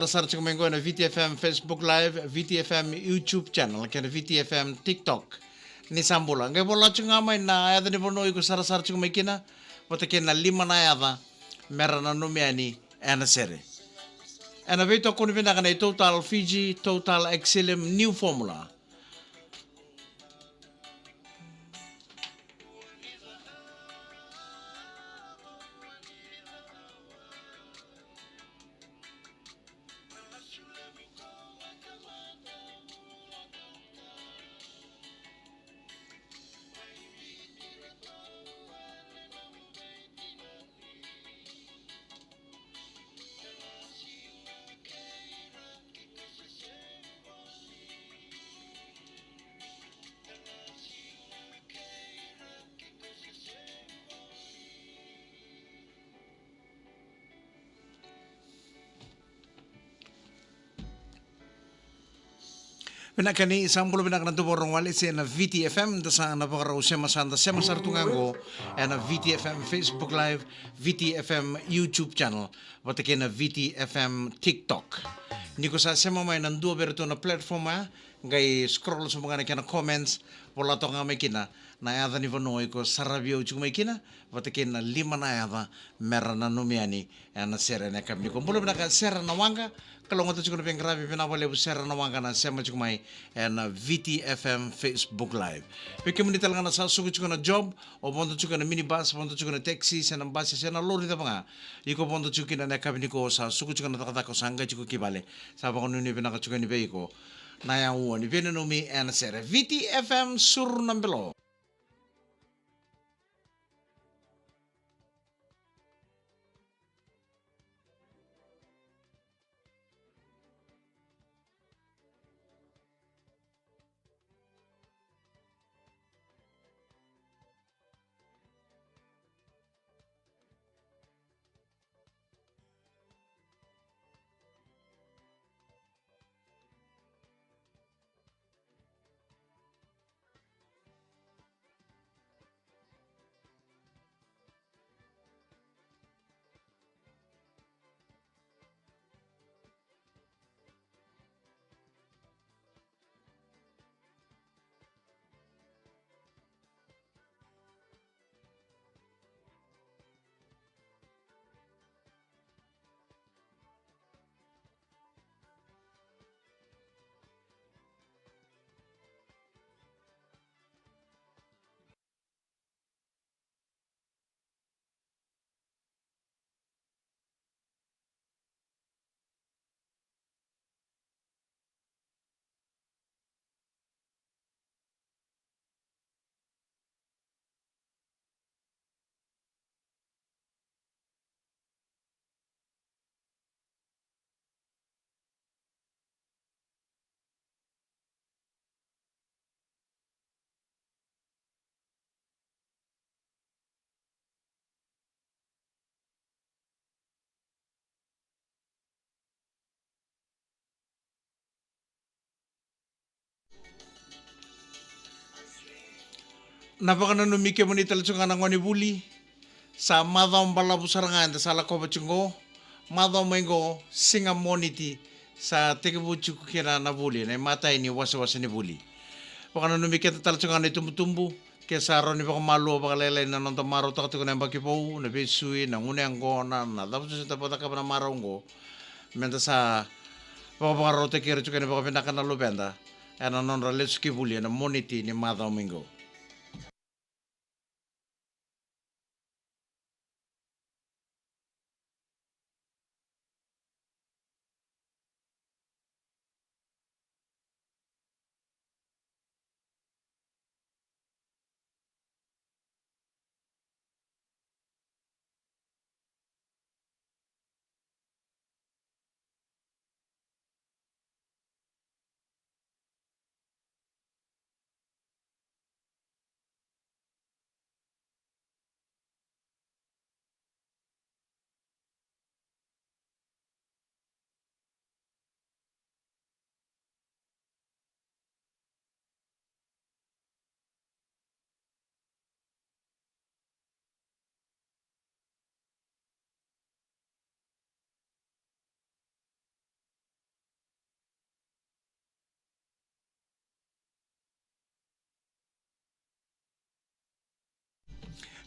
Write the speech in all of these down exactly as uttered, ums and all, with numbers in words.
sarasara tiko mai qo ena V T F M Facebook Live, V T F M YouTube channel kei na V T F M TikTok. Ni sa bula, qai vola tiko ga mai na yaca ni vanua iko sarasara tiko mai kina, vata kei na lima na yaca mera nanumi yani ena sere. Ena veitokoni vinaka nei Total Fiji, Total Excellium New Formula. Vinaka, ni sa bula vinaka na dau vakarorogo wale se na V T F M, da sa na vakarau sema, sa da sema sara tu ga qo ena V T F M Facebook Live, V T F M YouTube channel, vata kei na V T F M TikTok. Ni ko sa sema mai na dua vei iratou na platform ya, qai scroll sobu ga na kena comments, vola toka ga mai kina na yaca ni vanua iko saravi au tiko mai kina, vata kei na lima na yaca mera nanumi yani ena sere ena yakavi nikua. Bula vinaka Sera na Waqa, kalougata tiko na veiqaravi, vinaka vakalevu Sera na Waqa na sema tiko mai ena V T F M Facebook Live. Vei kemuni tale ga na sa suka tiko na job, o vodo tiko na minibus, vodo tiko na taxi, se na basi, se na lori cava ga iko vodo tiko kina ena yakavi nikua, sa suka tiko na cakacaka, o sa qai tiko ki vale. Sa vakanuinui vinaka tiko yani vei iko na yaua ni veinanumi ena sere. V T F M, suru na belo. Na vakananumi kemuni tale tiko ga na gone vuli. Sa macawa balavu sara ga eda sa lakova tiko qo. Macawa mai qo, siga Moniti, sa tekivu tiko kina na vuli, na imatai ni wasewase ni vuli. Vakananumi keda tale tiko ga na itubutubu, ke sa rawa ni vakamalua vakalailai na noda marautaka tiko na yabaki vou, na veisui, na gunu yaqona, na cava tu se da vakacakava na marau oqo. Meda sa vakavakararautaki ira tiko yani vakavinaka na luveda ena nodra lesu ki vuli ena Moniti ni macawa mai qo.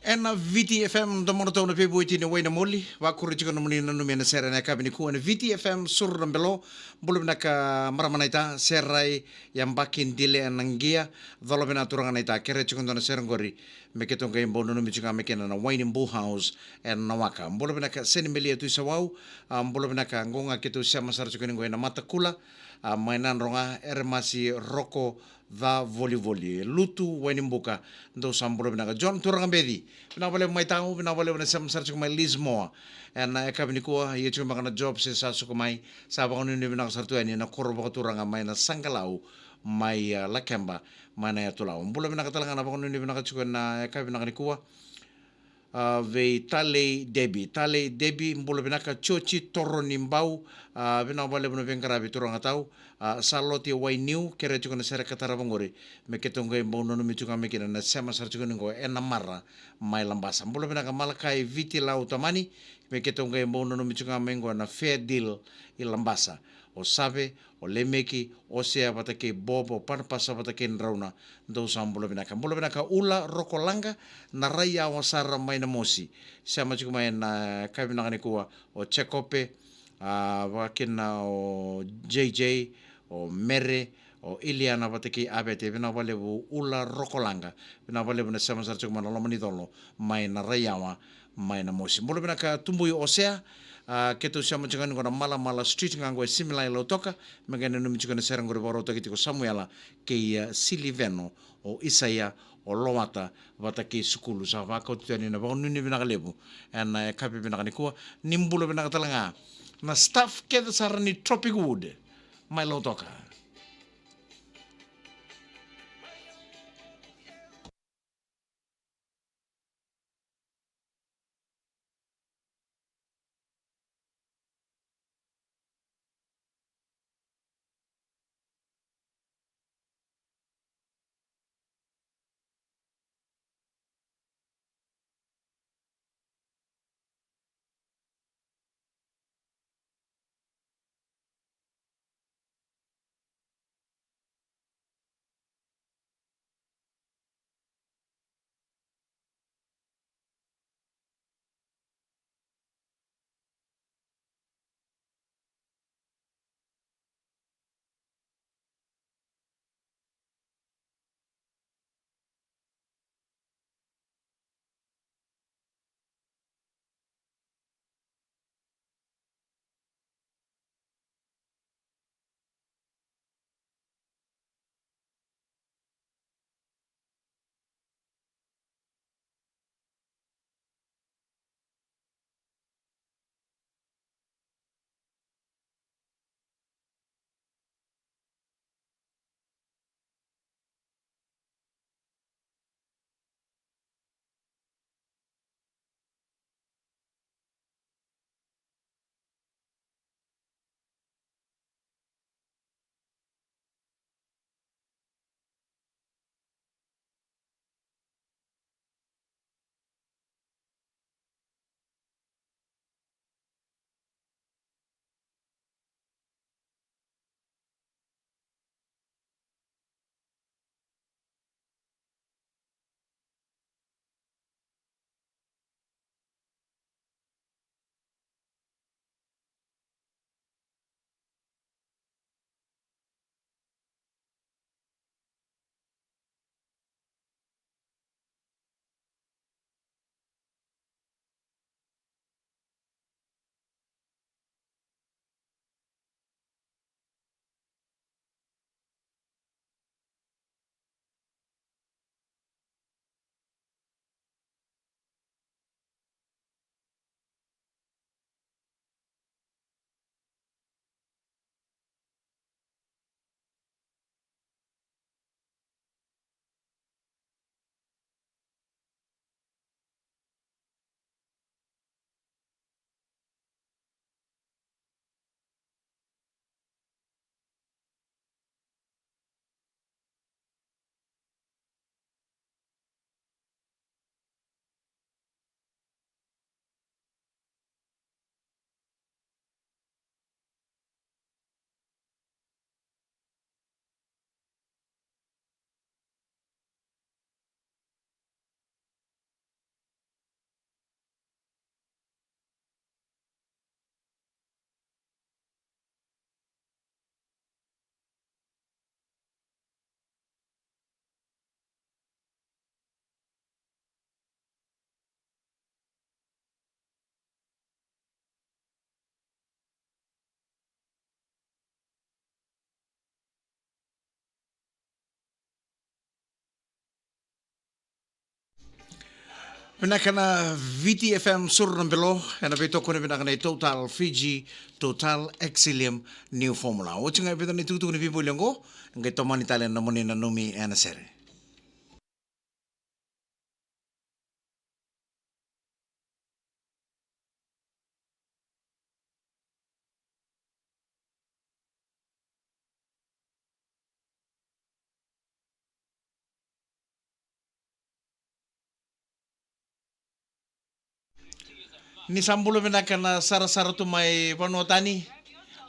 Ena Viti F M, domodratou na veivueti ni Wainamoli, vakuri tiko nomuni nanumi ena sere ena yakavi nikua ena Viti F M, Suru na Belo. Bula vinaka marama naita, Serai Yabaki Dile ena Qia, colo vina turaga naita, kere tiko dua na sere qori, me keitou qai bau nanumi tiko ga mai kina na Wainibu House ena Waka. Bula vinaka Seni Melia Tuisawau, a, bula vinaka, qo ga keitou sema sara tiko ni qo ena Matakula, a, mai Nadroga, Eremasi Roko, Ca Volivoli, Lutu Wainibuka, dou sa bula vinaka. John Turaga Beci, vinaka vakalevu mai Tau, vinaka vakalevu na sema sara tiko mai Lismore ena yakavi nikua, ia tiko beka na job se sa suka mai, sa vakanuinui vinaka sara tu yani na koro vakaturaga mai na Saqalau, mai, a, Lakeba, mai na Yatu Lau. Bula vinaka tale ga na vakanuinui vinaka tiko ena yakavi vinaka nikua. A, vei Talei Debi. Talei Debi, bula vinaka. Tioci Toro ni Bau, a, vinaka vakalevu na veiqaravi turaga Tau. A, Salote Wainiu, kere tiko na sere ka tarava qori, me keitou qai bau nanumi tiko ga mai kina na sema sara tiko ni qo ena Mara mai Labasa. Bula vinaka Malakai Viti Lau Tamani, me keitou qai bau nanumi tiko ga mai qo na Fair Deal i Labasa. O Save, o Lemeki, o Sea vata kei Bobo, o Panapasa vata kei Drauna, dou sa bula vinaka. Bula vinaka Ula Rokolaga, na Raiyawa sara mai Namosi. Sema tiko mai na yakavi vinaka nikua, o Jacope, a, vakakina o J J, o Mere, o Iliana vata kei Avete, vinaka vakalevu Ula Rokolaga, vinaka vakalevu na sema sara tiko mai na loma ni colo, mai na Raiyawa, mai Namosi. Bula vinaka Tubui Osea, a, keitou sema tiko ga ni qo na Malamala Street ga qo e Similai Lautoka, me qai nanumi tiko na sere qori vakarautaki tiko Samuela kei, a, Siliveno, o Isaia, o Lowata, vata kei Sukulu, sa vakauta tu yani na vakanuinui vinaka levu ena yakavi vinaka nikua, ni bula vinaka tale ga na staff kece sara ni Tropic Wood mai Lautoka. Vinaka na V T F M Suru na Belo, ena veitokoni vinaka nei Total Fiji, Total Exilium New Formula. Oti ga e vica na itukutuku ni veiboli oqo, qai tomani tale na nomuni nanumi ena sere. Ni sa bula vinaka na sarasara tu mai vanua tani.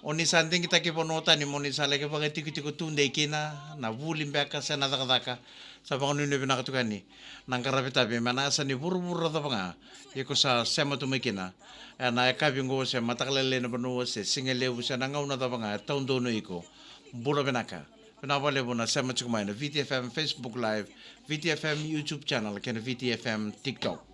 O ni sa digitaki vanua tani mo ni sa laki vakatikotiko tudei kina na vuli beka se na cakacaka. Sa vakanuinui vinaka tu yani na qaravi tavi me na yasa ni vuravura cava ga iko sa sema tu mai kina. Ena yakavi oqo se mataka lailai na vanua se siga levu se na gauna cava ga e taudonu iko. Bula vinaka. Vinaka vakalevu na sema tiko mai na V T F M Facebook Live, V T F M YouTube channel kei na V T F M TikTok.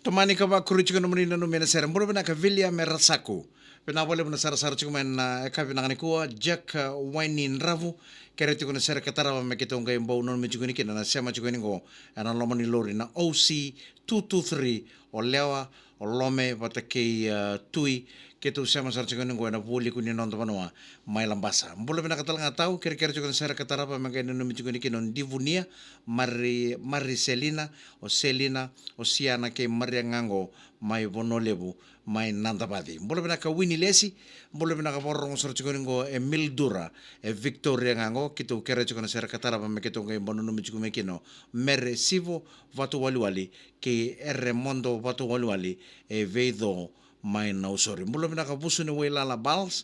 Tomani ka vakuri tiko nomuni nanumi ena sere. Bula vinaka Vilia me Rasaku. Vinaka vakalevu na sarasara tiko mai na yakavi vinaka nikua. Jack, uh, Waini Dravu. Kere tiko na sere ka tarava me keitou qai bau nanumi tiko yani kina na sema tiko yani qo ena loma ni lori na O C two two three, o Lewa, o Lome vata kei, uh, Tui. Keitou sema sara tiko yani qo ena vualiku ni noda vanua mai Labasa. Bula vinaka tale ga tau, kerekere tiko na sere ka tarava me qai nanumi tiko yani kina o Divunia, Mari, Mari Selina, o Selina, o Siana kei Maria ga qo mai Vanua Levu, mai Nadavaci. Bula vinaka Wini Lesi, bula vinaka vakarorogo sara tiko yani qo e Mildura, e Victoria ga qo, keitou kere tiko na sere ka tarava me keitou qai bau nanumi tiko mai kina o Mere Sivo, Vatuwaliwali, kei Eremodo Vatuwaliwali, e Veico mai Nausori. Bula vinaka Vusu ni Wailala Bals.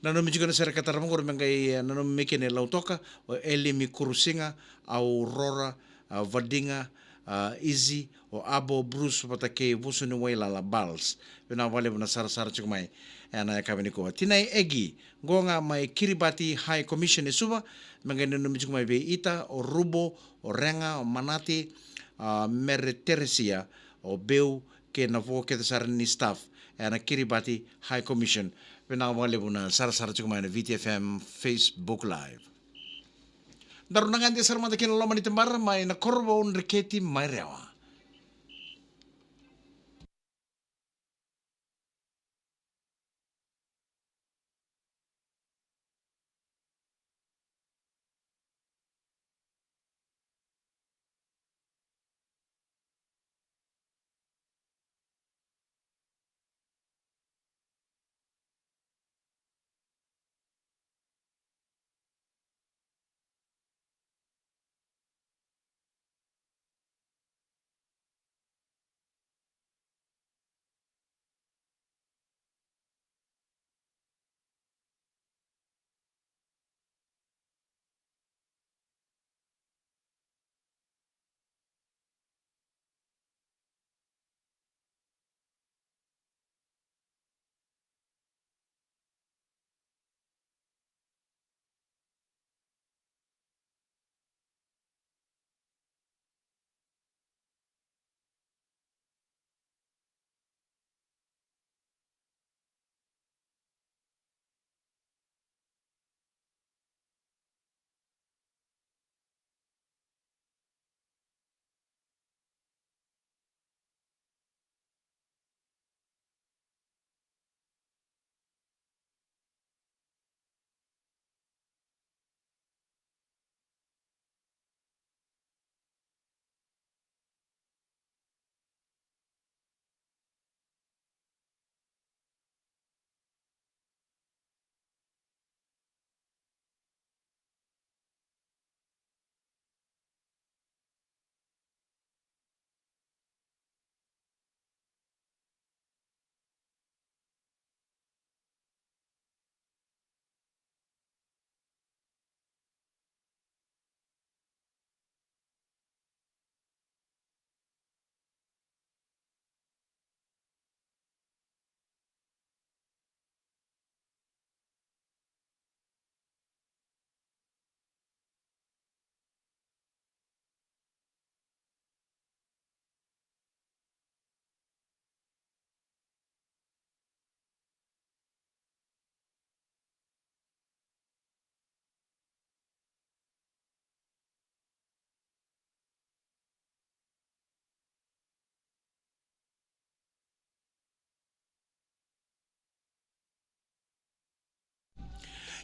Nanumi tiko na sere ka tarava qori me qai, eh, nanumi mai kina e Lautoka, o Elimi Kurusiga, Aurora, a, Vadiga, a, Izi, o Abo, Bruce vata kei Vusu ni Wailala Bals. Vinaka vakalevu na sarasara tiko mai ena yakavi nikua. Tinai Egi, qo ga mai Kiribati High Commission e Suva, me qai nanumi tiko mai vei Ita, o Rubo, o Rega, o Manati, a, Mere Teresia, o Beu, kei na vo kece sara ni staff ena Kiribati High Commission. Vinaka vakalevu na sarasara tiko mai na V T F M Facebook Live. Daru na gade sara mada kina loma ni tabara mai na Korovou, Dreketi mai Rewa.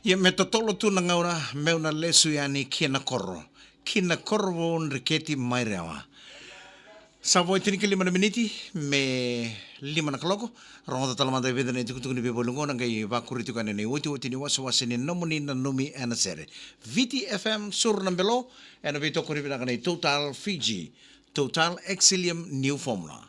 Ia me totolo tu na gauna meu na lesu yani ki na koro, ki na koro vou Dreketi mai Rewa. Sa vo e tinikalima na miniti me lima na kaloko. Rogoca tale mada e vica na itukutuku ni veivalu oqo na qai vakuri tiko yani ena iotioti ni wasewase ni nomuni nanumi ena sere. Viti F M, suru na belo, ena veitokoni vinaka nei Total Fiji, Total Exilium New Formula.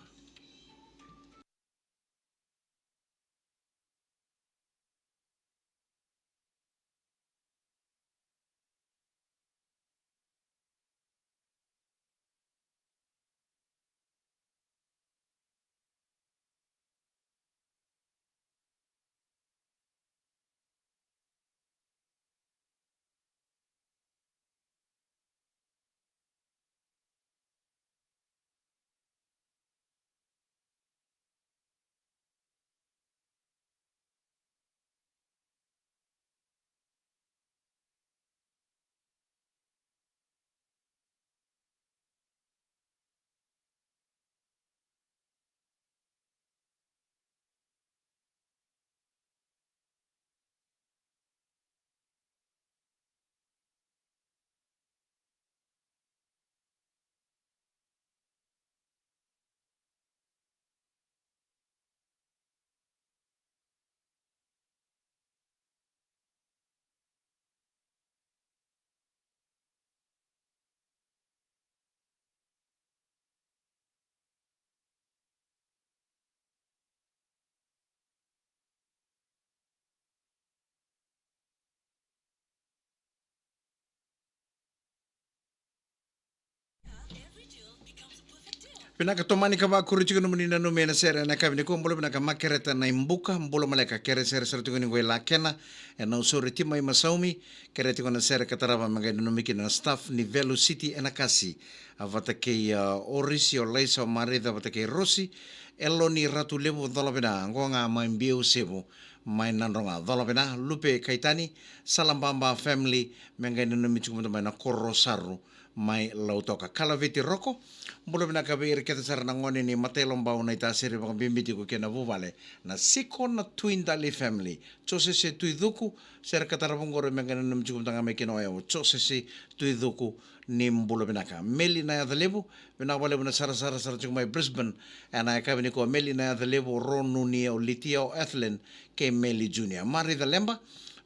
Vinaka, tomani ka vakuri tiko nomuni nanumi ena sere ena yakavi nikua. Bula vinaka Makereta na iBuka, bula maleka. Kere sere sara tiko ni qo i Lakena, ena usori Tima i Masaumi. Kere tiko na sere ka tarava me qai nanumi kina na staff ni Velu City ena kasi, a vata kei, a, Orisi, o Laisa, o Marica vata kei Rosi, Eloni Ratulevu, cola vina, qo ga mai Biausevu, mai Nadroga, cola vina, Lupe Kaitani, Salababa family, me qai nanumi tiko mada mai na koro Saru, mai Lautoka. Kalaveti Roko, bula vinaka vei ira kece sara na gone ni Matailobau, Naitasiri, vakabibi tiko kei na vuvale, na Siko na Tuidali family, Josese Tuicuku, sere ka tarava qori me qai nanumi tiko mada ga mai kina o Josese Tuicuku, ni bula vinaka. Meli Nayacalevu, vinaka vakalevu na sarasara sara tiko mai Brisbane ena yakavi nikua. Meli Nayacalevu, o Ro, Nunia, o Litia, o Ethelyn, kei Meli Junior. Marica Leba,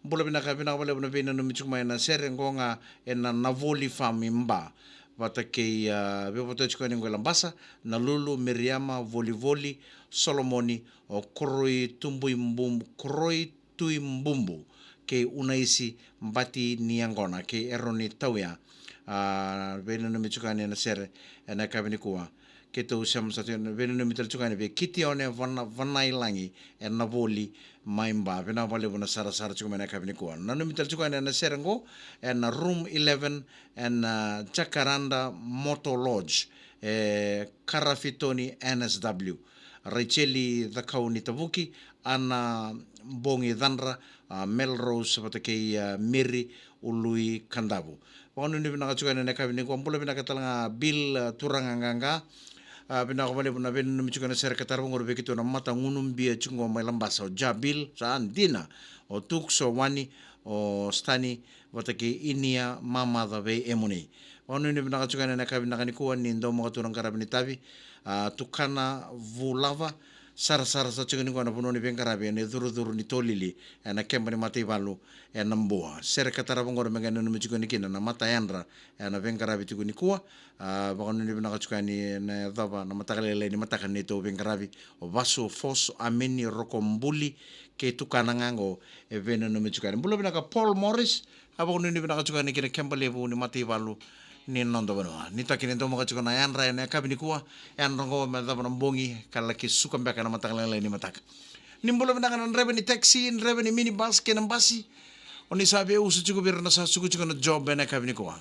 bula vinaka, vinaka vakalevu na veinanumi tiko mai ena sere qo ga ena Navoli Farm i Ba, vata kei, a, veivoto tiko yani qo i Labasa, na Lulu, Miriama, Volivoli, Solomoni, o Koroi Tubui Bum-, Koroi Tui Bubu, kei Unaisi Bati ni Yaqona, kei Eroni Tauya. A, veinanumi tiko yani ena sere ena yakavi nikua. Keitou sema sa tiko, veinanumi tale tiko yani vei Kitione Vana-, Vanailagi ena Voli mai Ba. Vinaka vakalevu na sarasara tiko mai ena yakavi nikua. Nanumi tale tiko yani ena sere qo ena Room eleven ena Jacaranda Motor Lodge, e Karafitoni N S W. Raicheli Cakau ni Tavuki, Ana Bogi Cadra, a, Melrose vata kei, a, Mary Ului Kadavu. Vakanuinui vinaka tiko yani ena yakavi nikua. Bula vinaka tale ga Bill, a, Turaga Qaqa. A, vinaka vakalevu na veinanumi tiko ena sere ka tarava qori vei keitou na matagunu bia tiko qo mai Labasa, o Ja Bill, sa dina, o Tuks, o Wani, o Stani, vata kei Inia Mamaca vei Emuni. Vakanuinui vinaka tiko yani ena yakavi vinaka nikua, ni daumaka tu na qaravi ni tavi, a, Tukana Vulava, sarasara sa tiko nikua na vanua ni veiqaravi ena icurucuru ni tolili ena keba ni mataivalu ena Bua. Sere ka tarava qori me qai nanumi tiko yani kina na matayadra ena veiqaravi tiko nikua. A, vakanuinui vinaka tiko yani ena yacova na mataka lailai ni mataka ni neitou veiqaravi, o Vasu Fos, Amini Rokobuli, kei Tukana ga qo e veinanumi tiko yani. Bula vinaka Paul Morris, a vakanuinui vinaka tiko yani ki na keba levu ni mataivalu ni noda vanua. Ni taki ni daumaka tiko na yadra ena yakavi nikua, yadra qo me yacova na bogi ka laki suka beka na mataka lailai ni mataka. Ni bula vinaka na draiva ni taxi, draiva ni minibus kei na basi. O ni sa veiusu tiko vei ira na sa suka tiko na job ena yakavi nikua.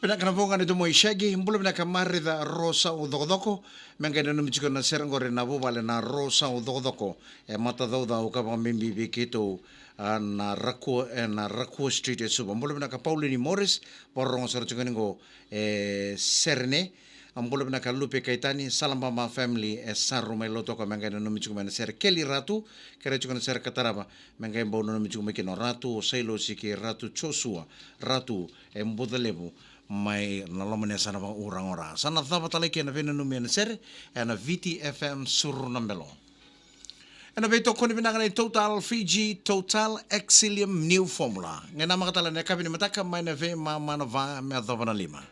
Vinaka na voqa ni domo i Shaggy, bula vinaka Marica Rosau Cokocoko, me qai nanumi tiko na sere qori na vuvale na Rosau Cokocoko, e matacaucau ka vakabibi vei keitou, a, na Rakua, e na Rakua Street e Suva. Bula vinaka Paulini Morris, vakarorogo sara tiko ni qo, e sere ne, a bula vinaka Lupe Kaitani, Salababa family, e Saru mai Lautoka me qai nanumi tiko mai na sere Keli Ratu, kere tiko na sere ka tarava, me qai bau nanumi tiko mai kina o Ratu, o Sailosi kei Ratu Joshua, Ratu, e Bucalevu, mai na loma ni yasana vakauraga o Ra. Sa na cava tale kei na veinanumi ena sere, ena Viti F M Suru na Belo. Ena veitokoni vinaka nei Total Fiji, Total Exilium New Formula. Qai namaka tale na yakavi ni mataka mai na veimama na va me yacova na lima.